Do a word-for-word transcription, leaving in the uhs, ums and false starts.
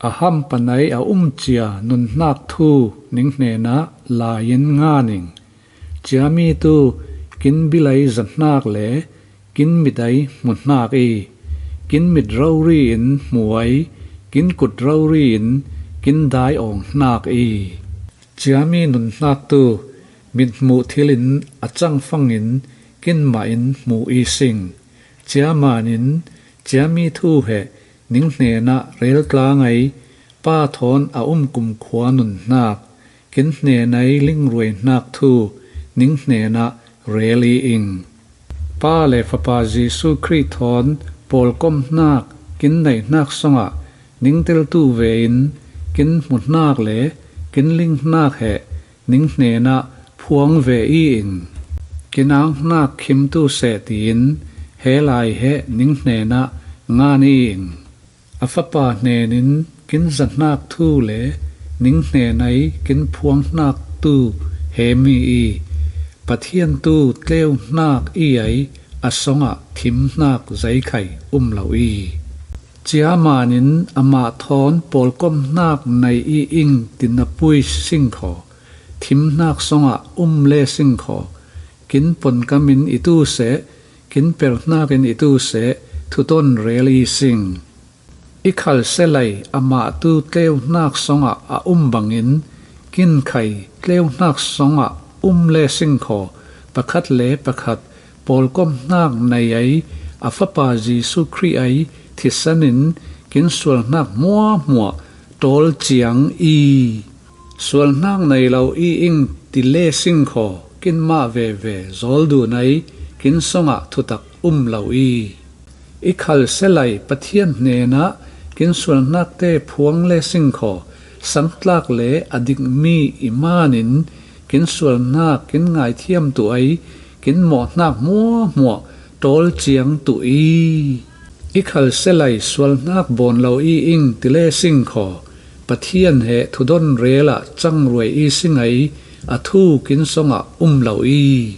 A hampanai a umcia nunhnak thu ning hnenah lai-in ngan ing. Ciami tu kin bilai zahnak le kin mitai hmuhnak i, kin mit rori in hmuai, kin kut rori in kin dai awng hnak i. Ciami nunhnak tu mithmuh thil in a cangfangin kin mah in hmu i sing. Ciamanin ciami thu he ning hnenah reltlang ai, Pa thawn a um kumkhua nunhnak, kin hnenai lingruai hnak thu ning hnenah rel i ing. Pa le Fapa Jesu Khrih thawn pawlkom hnak kin neih hnak songah ning teltu vein kin hmuhnak le kin ling hnak he ning hnenah phuang ve i ing. Kin ang hnak khimtu seh tiin he lai he ning hnenah ngan i ing. A Fapa hnenin kin zahnak thu le ning hnenai kin phuang hnak tu he mi i, Pathian tu tleu hnak i ai a songah thim hnak zeikhai um lo i. Ciamanin amah thawn pawlkom hnak nei i ing tin a pui sing khaw, thim hnak songah um le sing khaw, kin ponkamin i tu seh, kin per hnakin i tu seh, thuton rel i sing. I khalselai amah tu tleu hnak songah a um bangin, kin khai tleu hnak songah um le sing khaw, pakhat le pakhat pawlkom hnak nei ai, a Fapa Jesu Khrih ai thisan in kin sual hnak hmuahhmuah tawl ciang i. Sual hnak nei lo i ing ti le sing khaw, kin mah veve zawl dun ai, kin songah thutak um lo i. I khalselai Pathian hnenah kin sual hnakte phuang le sing khaw, sangtlak le a dikmi i manin kin sual hnak kin ngaithiam tu ai, kin mawh hnak hmuahhmuah tawl ciang tu i. I khalselai sual hnak bawn lo i ing ti le sing khaw, Pathian he thudon rel ah cangruai i sing ai, a thu kin songah um lo i.